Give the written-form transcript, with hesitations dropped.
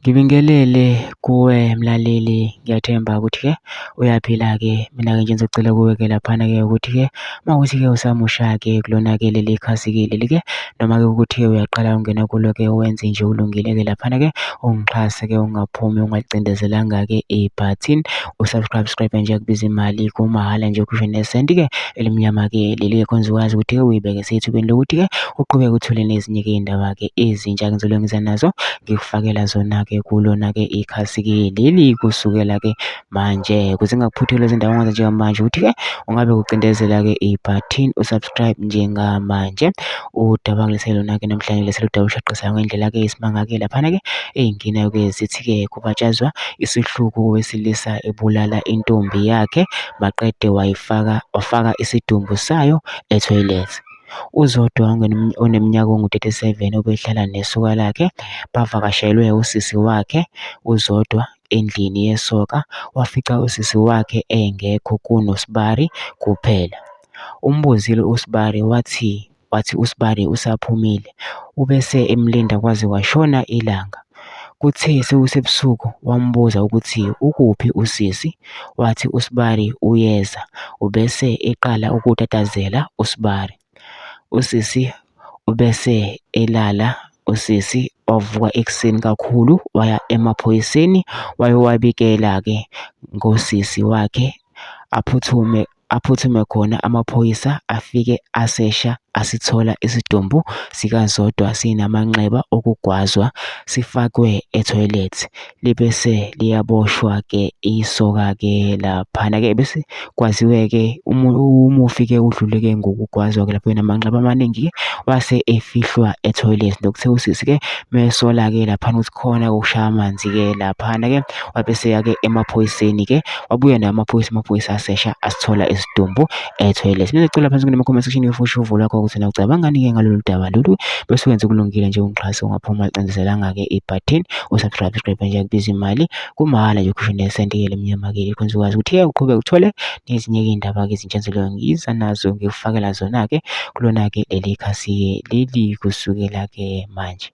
Ngibingelele kuwe mlaleli, ngiyathemba ukuthi-ke uyaphila-ke. Mina-ke nje ngizocela kuwe-ke laphana-ke ukuthi-ke uma kuwukuthi-ke usamusha-ke kulona-ke leli khasi-ke leli-ke noma-ke ukuthi-ke uyaqala ungena kulo-ke wenze nje ulungile-ke laphana-ke ungixhase-ke ungaphumi ungalicindezelanga-ke ibhathini u-subscribe subscribe nje akubiza imali kumahhala nje kusho nesenti-ke elimnyama-ke leli-ke khona uzokwazi ukuthi-ke uyibeke sethubeni lokuthi-ke uqhubeke uthole nezinye-ke iy'ndaba-ke ezintsha ngizolungisa nazo ngikufakela zona-ke kulona-ke ikhasi-ke leli kusukela-ke manje kuze ngingakuphutheli izindawo ongazi njengamanje ukuthi-ke ungabe kucindezela-ke ibhathini u-subscribe njengamanje. Udaba ngilethele lona-ke namhlanje ngilethele udaba olushaqisayo ngendlela-ke isimanga-ke laphana-ke ey'ngenayo-ke zithi-ke kubatshazwa isihluku owesilisa ebulala intombi yakhe maqede wayifaka wafaka isidumbu sayo ethoyilethi. UZodwa oneminyaka engu-37 obehlala nesoka lakhe bavakashelwe usisi wakhe uZodwa endlini yesoka wafica usisi wakhe engekho kunoSbari kuphela. Umbuzile uSbari wathi wathi uSbari usaphumile. Ubese emlinda kwaze kwashona ilanga. Kuthe sekusebusuku wambuza ukuthi ukuphi usisi, wathi uSbari uyeza. Ubese eqala ukutatazela uSbari. Usisi ubese elala usisi wavuka ekuseni kakhulu waya emaphoyiseni wayowabikela-ke ngosisi wakhe aphuthume Aphuthume khona amaphoyisa afike asesha asithola isidumbu sikaZodwa sinamanxeba okugwazwa sifakwe ethoyilethi. Libe seliyaboshwa-ke isoka-ke laphana-ke bese kwaziwe-ke umufi-ke udlule-ke ngokugwazwa-ke lapho enamanxeba amaningi-ke wase efihlwa ethoyilethi. Nokuthe usisi-ke mesola-ke laphana ukuthi khona okushaya amanzi-ke laphana-ke wabe eseya-ke emaphoyiseni-ke wabuya nawo amaphoyisa, amaphoyisa asesha asithola isidumbu ethoyilethi. Ngizocela phansi kuma-comment section ufushe uvo lwakho ukuthi ucabangani-ke ngalolu daba lolu bese wenza okulungile nje ungixhase ungaphuma ucindezelanga-ke ibhathini u-subscribe subscribe nje akubiza imali kumahhala nje ukhishwe nesenti-ke lemnyama-ke khona uzokwazi ukuthi-ke uqhubeke uthole nezinye-ke iy'ndaba-ke ezintsha engizobe ngiza nazo ngikufakela zona-ke kulona-ke leli khasi-ke leli kusukela-ke manje.